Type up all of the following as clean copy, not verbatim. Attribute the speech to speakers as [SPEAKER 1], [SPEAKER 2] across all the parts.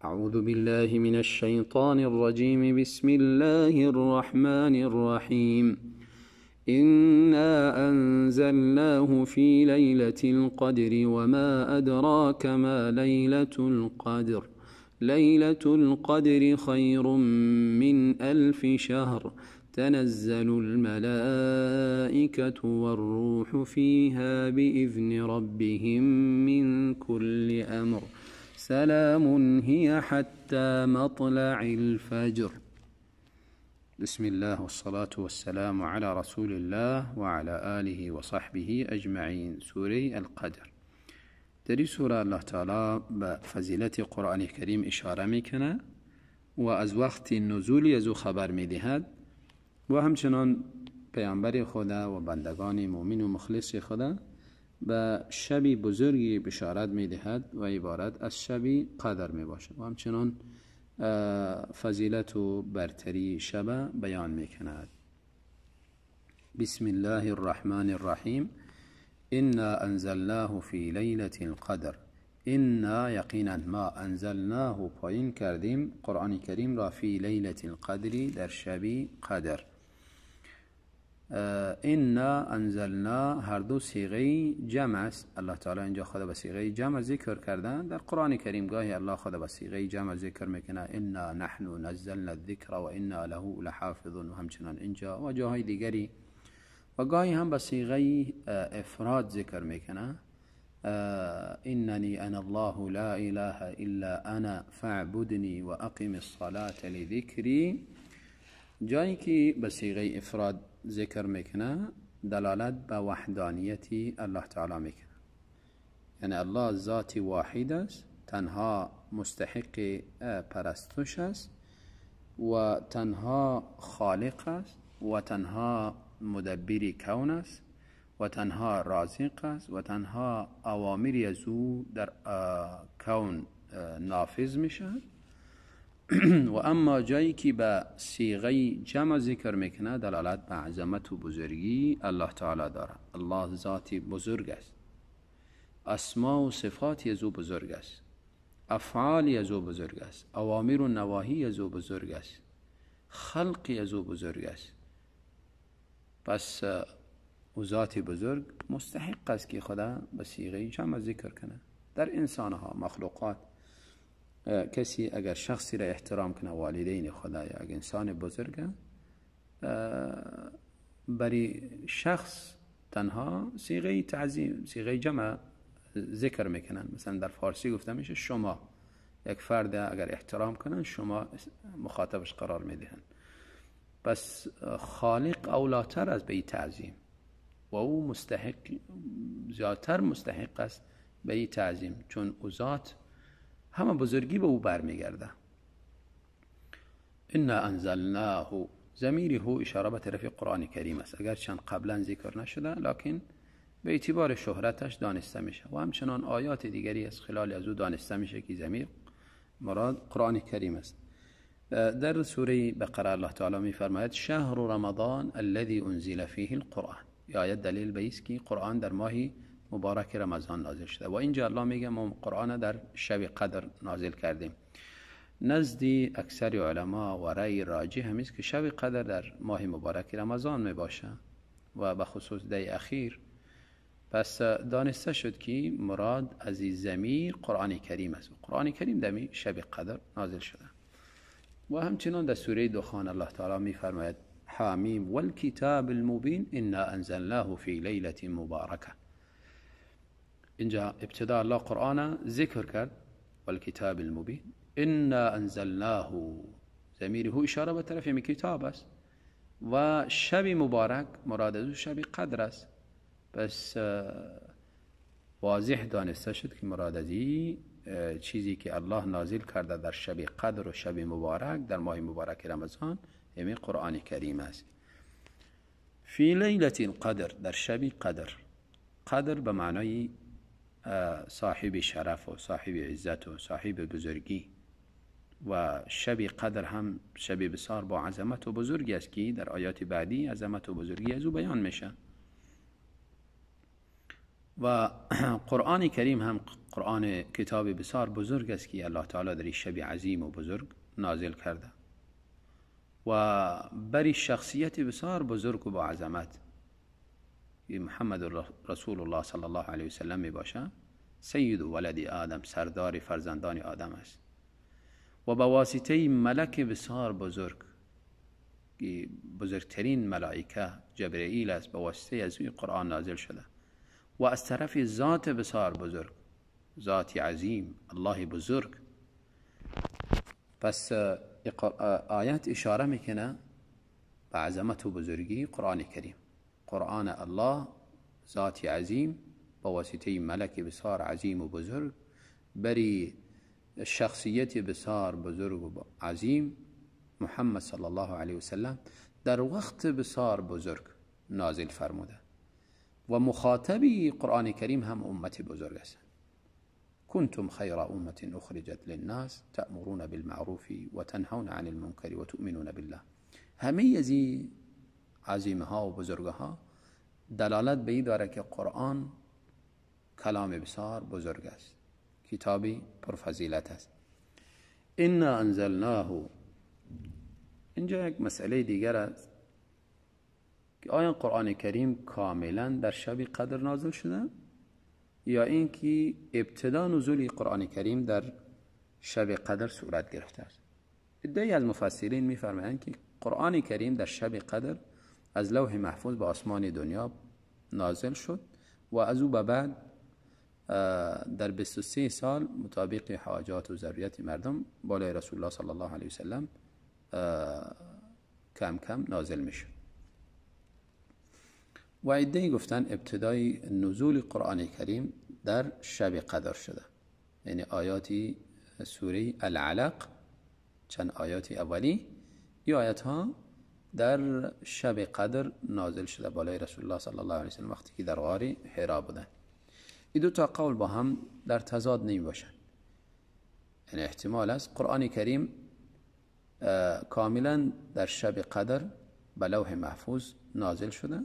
[SPEAKER 1] أعوذ بالله من الشيطان الرجيم. بسم الله الرحمن الرحيم. إنا أنزلناه في ليلة القدر وما أدراك ما ليلة القدر. ليلة القدر خير من 1000 شهر. تنزل الملائكة والروح فيها بإذن ربهم من كل أمر. سلام هي حتى مطلع الفجر. بسم الله والصلاة والسلام على رسول الله وعلى آله وصحبه أجمعين. سورة القدر. در این سوره الله تعالی به فضیلت قرآن کریم اشاره میکنه و از وقت نزولی از او خبر میدهد و همچنان پیامبر خدا و بندگان مؤمن و مخلص خدا به شب بزرگی بشارت میدهد و عبارت از شب قدر میباشد و همچنان فضیلت و برتری شب بیان میکند. بسم الله الرحمن الرحیم. إنا أنزلناه في ليلة القدر. إنا یقینا ما أنزلناه پایین کردیم قرآن کریم را فی لیلة القدر در شب قدر. إنا أنزلنا هر دو صیغه جمع است. الله تعالی اینجا خدا به صیغه جمع ذکر کردن. در قرآن کریم گاهی الله خدا به صیغه جمع ذکر میکنه، إنا نحن نزلنا الذکر و إنا له لحافظون، و همچنان اینجا و جاهای دیگری. و گاهی هم به صیغه افراد ذکر میکنه، اننی انا الله لا اله الا انا فاعبدنی و اقم الصلاة لذکری. جایی که به صیغه افراد ذکر میکنه دلالت به وحدانیت الله تعالی میکنه، یعنی الله ذات واحد است، تنها مستحق پرستش است و تنها خالق است و تنها مدبر کون است و تنها رازق است و تنها اوامری از او در کون نافذ میشد. و اما جایی که به صیغه جمع ذکر میکنه دلالت به عظمت و بزرگی الله تعالی داره. الله ذات بزرگ است، اسما و صفات از او بزرگ است، افعال از او بزرگ است، اوامر و نواهی از او بزرگ است، خلق از او بزرگ است. پس او ذات بزرگ مستحق است که خدا به صیغه جمع ذکر کنه. در انسانها، مخلوقات، کسی اگر شخصی را احترام کنه، والدین خدا یا اگر انسان بزرگه، برای شخص تنها صیغه تعظیم، صیغه جمع ذکر میکنن. مثلا در فارسی گفته میشه شما، یک فرد اگر احترام کنن شما مخاطبش قرار میدهن. پس خالق اولاتر از به تعظیم و او مستحق، زیادتر مستحق است به تعظیم، چون او ذات همه بزرگی به او برمیگرده. انا انزلناه، ضمیر هو اشاره به طرف قرآن کریم است، اگر چند قبلا ذکر نشده لکن به اعتبار شهرتش دانسته میشه و همچنان آیات دیگری از خلال از او دانسته میشه که ضمیر مراد قرآن کریم است. در سوره بقره الله تعالی میفرماید شهر رمضان الذي انزل فيه القرآن. یا آیت دلیل به است که قرآن در ماه مبارک رمضان نازل شده و اینجا الله میگه ما قرآن در شب قدر نازل کردیم. نزد اکثر علما و رأی راجح هم است که شب قدر در ماه مبارک رمضان میباشه و به خصوص دی اخیر. پس دانسته شد که مراد از این ضمیر قرآن کریم است. قرآن کریم در شب قدر نازل شده. و همچنان در سوره دخان الله تعالی میفرماید حامیم والکتاب المبین انا انزلناه فی لیلة مبارکه. اینجا ابتدا الله قرآن ذکر کرد، والکتاب المبین انا انزلناه، ضمیر هو اشاره به طرف کتاب است و شب مبارک مراد از او شب قدر است. پس واضح دانسته شد که مراد از این چیزی که الله نازل کرده در شب قدر و شب مبارک در ماه مبارک رمضان همین قرآن کریم است. فی لیلة القدر، در شب قدر. قدر به معنای صاحب شرف و صاحب عزت و صاحب بزرگی، و شب قدر هم شب بسیار با عظمت و بزرگی است که در آیات بعدی عظمت و بزرگی از او بیان میشه. و قرآن کریم هم قرآن کتاب بسیار بزرگ است که الله تعالی در شب عظیم و بزرگ نازل کرده و بری شخصیت بسیار بزرگ و با عظمت محمد رسول الله صلی الله علیه وسلم می باشه. سید ولد آدم، سردار فرزندان آدم است و با واسطه ملک بسیار بزرگ، بزرگترین ملائکه جبرئیل است، با واسطه از او قرآن نازل شده و از طرف ذات بسیار بزرگ، ذات عظیم، الله بزرگ. پس آیات اشاره میکنه به عظمت و بزرگی قرآن کریم. قرآن الله ذات عظیم با واسطه ملک بسیار عظیم و بزرگ بری شخصیت بسیار بزرگ و عظیم محمد صلی الله علیه وسلم در وقت بسیار بزرگ نازل فرموده و مخاطبی قرآن کریم هم امت بزرگ است. کنتم خیر امة اخرجت للناس تأمرون بالمعروف وتنهون عن المنکر وتؤمنون بالله. همه از این عظیمه ها و بزرگه ها دلالت به این داره که قرآن کلام بسیار بزرگ است، کتابی پرفضیلت است. انا انزلناه. اینجا یک مسئله دیگر است که آیا قرآن کریم کاملا در شب قدر نازل شده یا اینکه ابتدا نزول قرآن کریم در شب قدر صورت گرفته است؟ عده‌ای از مفسرین می‌فرمایند که قرآن کریم در شب قدر از لوح محفوظ به آسمان دنیا نازل شد و از او به بعد در 23 سال مطابق حاجات و ضروریات مردم بالای رسول الله صلی الله علیه وسلم کم کم نازل میشد. و عده‌ای گفتن ابتدای نزول قرآن کریم در شب قدر شده، یعنی آیات سوره العلق، چند آیات اولی، این آیات ها در شب قدر نازل شده بالای رسول الله صلی الله علیه وسلم وقتی که در غار حرا بودن. این دو تا قول با هم در تضاد نمی باشن، یعنی احتمال است قرآن کریم کاملا در شب قدر به لوح محفوظ نازل شده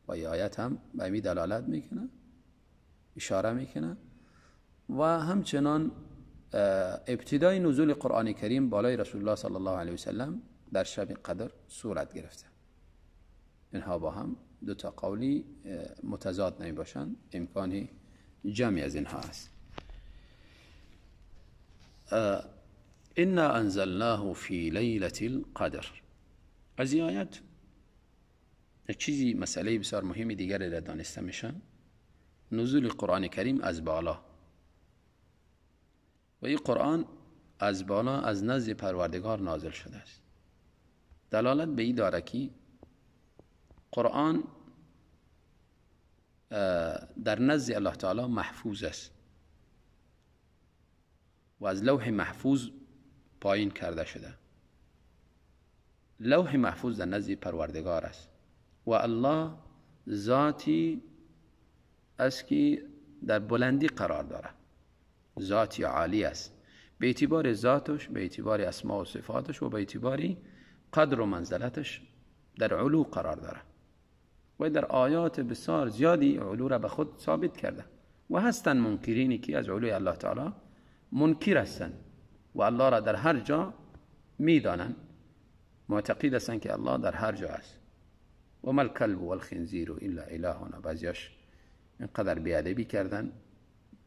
[SPEAKER 1] و این آیت هم به می دلالت میکنه، اشاره میکنه و همچنان ابتدای نزول قرآن کریم بالای رسول الله صلی الله علیه وسلم در شب قدر صورت گرفته. اینها با هم دو تا قولی متضاد نمی باشند، امکان جمعی از اینها است. انا انزلناه فی لیلة القدر. از این آیت چیزی، مسئله بسیار مهمی دیگر را دانسته میشن، نزول قرآن کریم از بالا و این قرآن از بالا از نزد پروردگار نازل شده است. دلالت به این داره که قرآن در نزد الله تعالی محفوظ است و از لوح محفوظ پایین کرده شده. لوح محفوظ در نزد پروردگار است و الله ذاتی است که در بلندی قرار داره، ذاتی عالی است، به اعتبار ذاتش، به اعتبار اسماء و صفاتش و به اعتبار قدر و منزلتش در علو قرار داره و در آیات بسیار زیادی علو را به خود ثابت کرده و هستند منکرینی که از علوی الله تعالی منکر هستند و الله را در هر جا میدانند، معتقد هستند که الله در هر جا است. و ما الکلب والخنزیر الا الهنا. بعضیاش اینقدر بیادبی کردن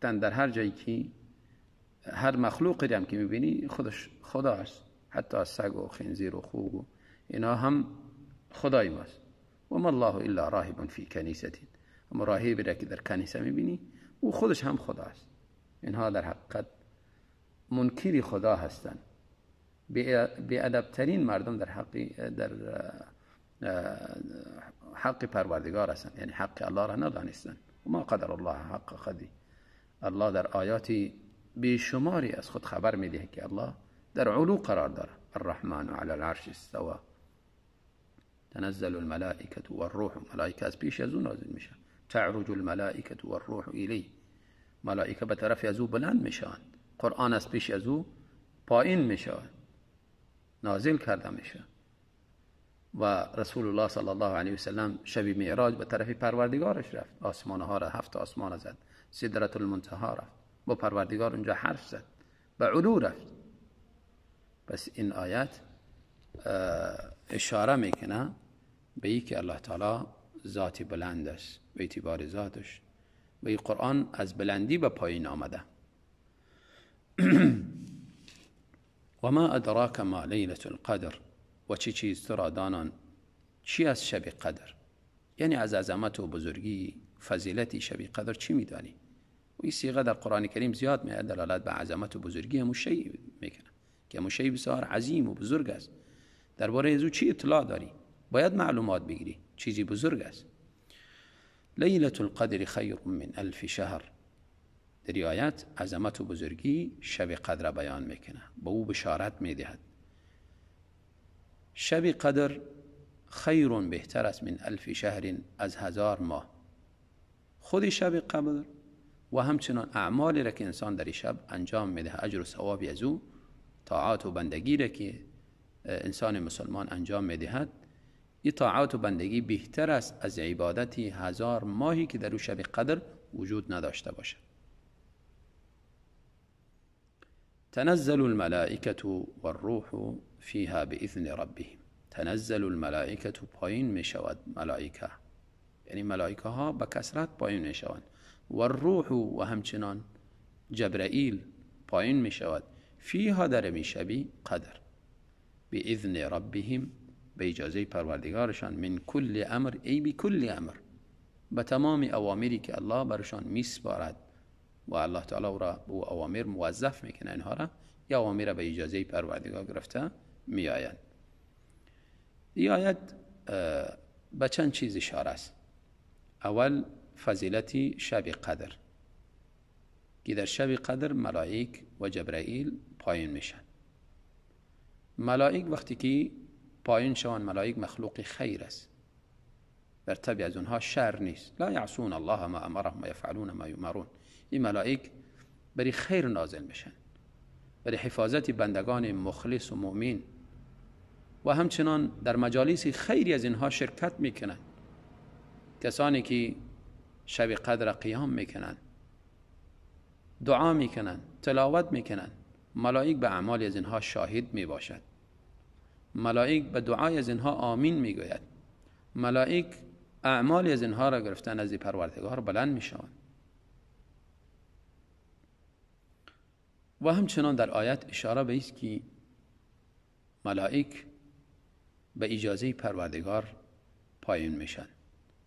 [SPEAKER 1] تن در هر جایی که هر مخلوقی هم که میبینی خودش خدا است، حتی سگ و خنزیر و خوگ و اینا هم خدای ماست. و ما الله الا راهب فی کنیسه، اما راهبی را که در کنیسه میبینی او خودش هم خدا است. اینها در حقیقت منکری خدا هستند، بی‌ادبترین مردم در حق پروردگار هستند، یعنی حق الله را ندانستند. و ما قدر الله حق قدری. الله در آیات بیشماری از خود خبر میده که الله در علو قرار داره. الرحمن علی العرش استوى، تنزل الملائکة والروح، ملائکه از پیش از او نازل میشن. تعرج الملائکة والروح الیه، ملائکه به طرف از او بلند میشن. قرآن از پیش از او پایین میشه، نازل کرده میشه. و رسول الله صلی الله علیه وسلم شب معراج به طرف پروردگارش رفت، آسمان ها را، هفت آسمان زد، سدرة المنتها رفت، با پروردگار اونجا حرف زد، به علو رفت. پس این آیت اشاره میکنه به ای که الله تعالی ذاتی بلند است به اعتبار ذاتش، و این قرآن از بلندی به پایین آمده. و ما ادراک ما لیلة القدر، و چی چیز تو را دانان چی از شب قدر، یعنی از عظمت و بزرگی فضیلت شب قدر چی میدانی؟ و این صیغه در قرآن کریم زیاد می دلالت به عظمت و بزرگی همون شیء میکنه که همون شیء بسیار عظیم و بزرگ است. درباره از او چی اطلاع داری؟ باید معلومات بگیری، چیزی بزرگ است. لیلة القدر خیر من الف شهر، در آیت عظمت و بزرگی شب قدر بیان میکنه، به او بشارت میدهد. شب قدر خیر بهتر است من الف شهر، از 1000 ماه. خود شب قدر و همچنان اعمالی را که انسان در شب انجام میده، اجر و ثوابی از او، طاعات و بندگی را که انسان مسلمان انجام میدهد، این طاعات و بندگی بهتر است از عبادت 1000 ماهی که در او شب قدر وجود نداشته باشد. تنزل الملائکة والروح فيها بإذن ربهم. تنزل الملائکة پایین می شود ملائکه، یعنی ملائکه ها به کثرت پایین می شوند، و الروح و همچنان جبرائیل پایین می شود، فیها در می شبی قدر، بإذن ربهم به اجازه پروردگارشان، من کل امر ای بکل امر، به تمام اوامری که الله برشان میسپارد و الله تعالی او را به اوامر موظف میکنه، اینها را یا اوامر به اجازه پروردگار گرفته میآیند. این آیت به چند چیز اشاره است. اول فضیلت شب قدر که در شب قدر ملائک و جبرائیل پایین میشن. ملائک وقتی که پایین شوند، ملائک مخلوق خیر است، در طبع از اونها شر نیست. لا یعصون الله ما امرهم و یفعلون ما یؤمرون. این ملائک برای خیر نازل میشن، برای حفاظت بندگان مخلص و مؤمن، و همچنان در مجالس خیری از اینها شرکت میکنن. کسانی که شب قدر قیام میکنن، دعا میکنن، تلاوت میکنن، ملائک به اعمال از اینها شاهد میباشد. ملائک به دعای از اینها آمین میگوید. ملائک اعمال از اینها را گرفتن از پروردگار بلند میشوند. و همچنان در آیت اشاره به است که ملائک به اجازه پروردگار پایین میشن،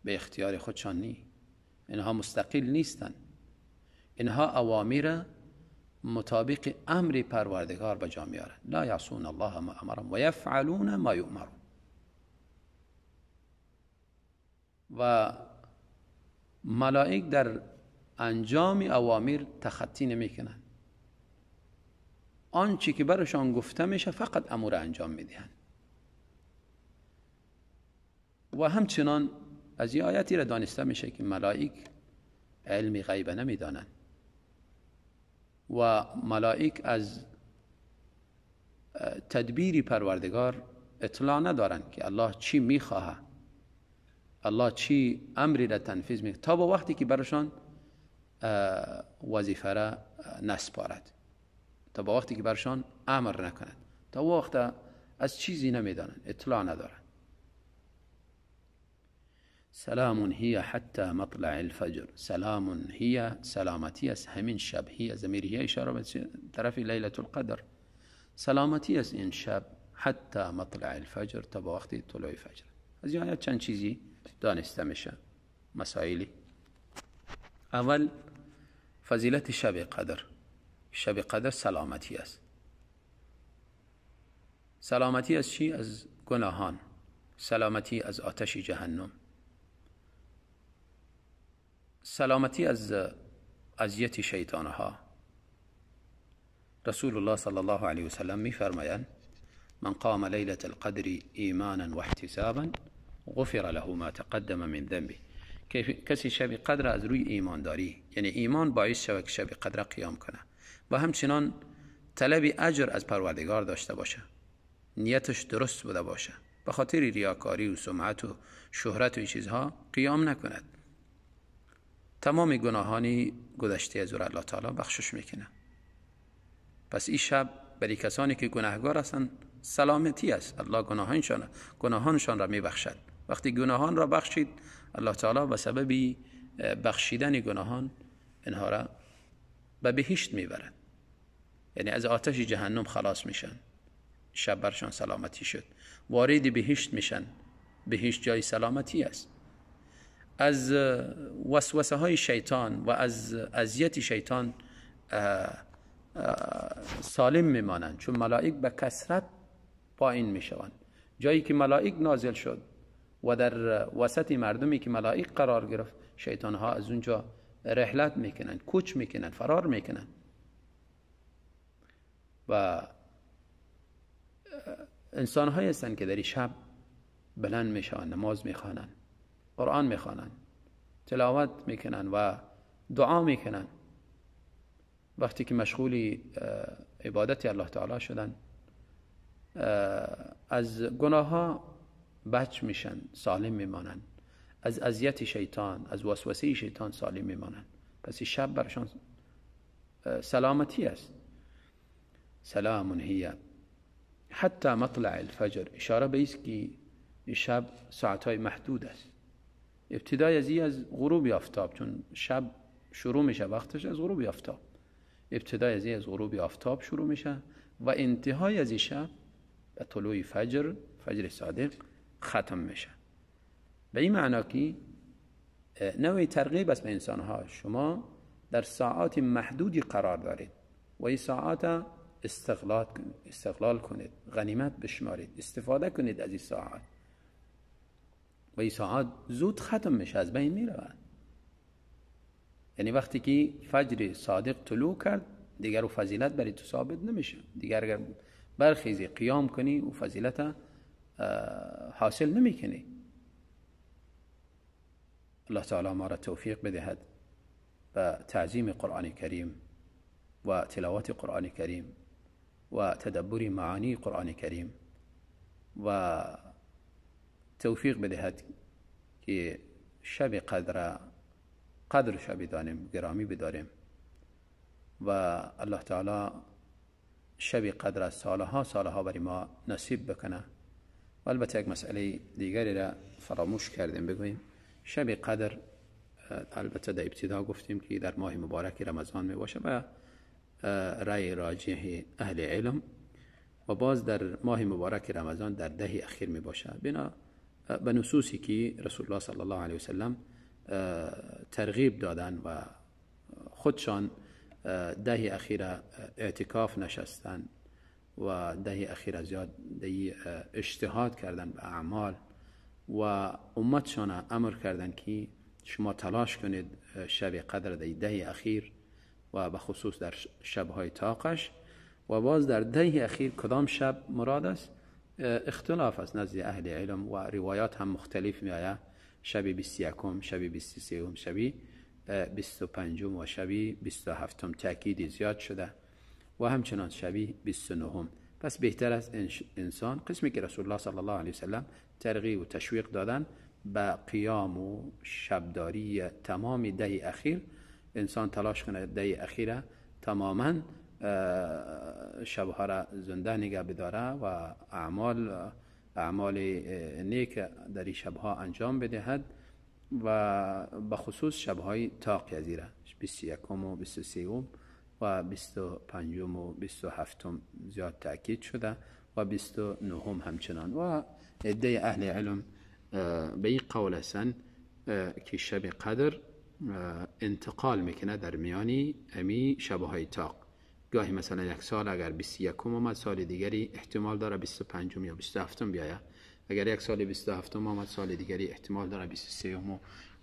[SPEAKER 1] به اختیار خودشان نی، اینها مستقل نیستن، اینها اوامر مطابق امر پروردگار به جا میارن. لا یعصون الله ما امرهم و یفعلون ما یؤمرون. و ملائک در انجام اوامر تخطی نمیکنن، آنچه که برشان گفته میشه فقط امور انجام میدهند. و همچنان از این آیتی را دانسته میشه که ملائک علم غیب نمیدانند و ملائک از تدبیر پروردگار اطلاع ندارند که الله چی میخواهد، الله چی امری را تنفیذ میکنه، تا با وقتی که برشان وظیفه را نسپارد، تا با وقتی که برشان امر نکند، تا وقت از چیزی نمیدانند، اطلاع ندارند. سلام هی حتی مطلع الفجر. سلام هی سلامتی است همین شب، هی ضمیر هی اشاره به طرف لیلة القدر، سلامتی است این شب حتی مطلع الفجر، تا با وقتی طلوع فجر. از این آیات چند چیزی دانسته میشه، مسائلی. اول فضیلت شب قدر. شب قدر سلامتی است. سلامتی از چی؟ از گناهان، سلامتی از آتش جهنم، سلامتی از اذیت شیطانها. رسول الله صلی الله علیه وسلم می فرمایند من قام لیلة القدر ایمانا و احتسابا غفر له ما تقدم من ذنبه. کسی شب قدر از روی ایمانداری، یعنی ایمان باعث شود که شب قدر قیام کنه و همچنان طلب اجر از پروردگار داشته باشه، نیتش درست بوده باشه، به خاطر ریاکاری و سمعت و شهرت و این چیزها قیام نکند. تمام گناهانی گذشته از او الله تعالی بخشش میکنه. پس این شب برای کسانی که گناهگار هستند سلامتی است. الله گناهانشان را میبخشد. وقتی گناهان را بخشید، الله تعالی به سبب بخشیدن گناهان اینها را به بهشت میبرد، یعنی از آتش جهنم خلاص میشن. شب برشان سلامتی شد، وارد بهشت میشن. بهشت جای سلامتی است. از وسوسه های شیطان و از اذیت شیطان سالم میمانند، چون ملائک به کثرت پایین میشوند. جایی که ملائک نازل شد و در وسط مردمی که ملائک قرار گرفت، شیطان ها از اونجا رحلت میکنند، کوچ میکنند، فرار میکنند. و انسان های هستند که در این شب بلند میشوند، نماز میخوانند، قرآن میخوانند، تلاوت میکنند و دعا میکنند. وقتی که مشغول عبادت الله تعالی شدن، از گناه ها بچ میشن، سالم میمانند، از اذیت شیطان، از وسوسه شیطان سالم میمانند. پس شب برشان سلامتی است. سلام هی حتی مطلع الفجر، اشاره به است که شب ساعتهای محدود است. ابتدای از غروب آفتاب، چون شب شروع میشه وقتش از غروب آفتاب، ابتدای از غروب آفتاب شروع میشه و انتهای از شب به طلوع فجر، فجر صادق ختم میشه. به این معنا که نوع ترغیب است به انسانها، شما در ساعات محدودی قرار دارید و این ساعات استقلال کنید، غنیمت بشمارید، استفاده کنید از این ساعات. و این ساعات زود ختم میشه، از بین میرود. یعنی وقتی که فجر صادق طلوع کرد، دیگر و فضیلت برای تو ثابت نمیشه. دیگر اگر برخیزی قیام کنی و فضیلت حاصل نمیکنی. الله تعالی ما را توفیق بدهد به تعظیم قرآن کریم و تلاوت قرآن کریم و تدبر معانی قرآن کریم و توفیق بدهد که شب قدر قدر شب دانیم، گرامی بداریم و الله تعالی شب قدر سالها سالها برای ما نصیب بکنه. و البته یک مسئله دیگری را فراموش کردیم بگوییم. شب قدر البته در ابتدا گفتیم که در ماه مبارک رمضان می باشه و رأی راجح اهل علم، و باز در ماه مبارک رمضان در دهه اخیر می باشه، بنا به نصوصی که رسول الله صلی الله علیه وسلم ترغیب دادن و خودشان دهه اخیر اعتکاف نشستن و دهه اخیر زیاد دهه اجتهاد کردن به اعمال و امتشان امر کردن که شما تلاش کنید شب قدر در دهه اخیر و به خصوص در شبهای تاقش. و باز در دهه اخیر کدام شب مراد است اختلاف است نزد اهل علم و روایات هم مختلف می آید. شب 21، شب 23، شب 25 و شب 27 تاکید زیاد شده و همچنان شب 29. پس بهتر است انسان قسمی که رسول الله صلی الله علیه وسلم ترغیب و تشویق دادن به قیام و شبداری تمام دهه اخیر، انسان تلاش کنه دهه اخیر تماما شبها را زنده نگه بداره و اعمال نیک در این شبها انجام بدهد و به خصوص شبهای تاق ازیره 21 و 23 و 25 و 27 زیاد تاکید شده و 29 همچنان. و عده اهل علم به این قول هستن که شب قدر انتقال میکنه در میانی امی شبهای تاق. گاهی مثلا یک سال اگر 21 آمد، سال دیگری احتمال داره 25 یا 27 بیاید. اگر یک سال 27 آمد، سال دیگری احتمال داره 23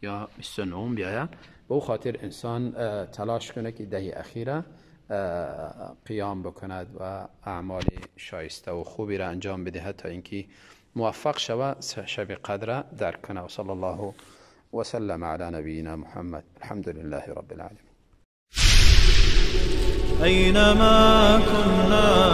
[SPEAKER 1] یا 29 بیاید. به او خاطر انسان تلاش کنه که دهه اخیره قیام بکند و اعمال شایسته و خوبی را انجام بدهد تا اینکه موفق شود شب قدر درک کنه. و صلی الله وسلم على نبينا محمد. الحمد لله رب العالمين.
[SPEAKER 2] أينما كنا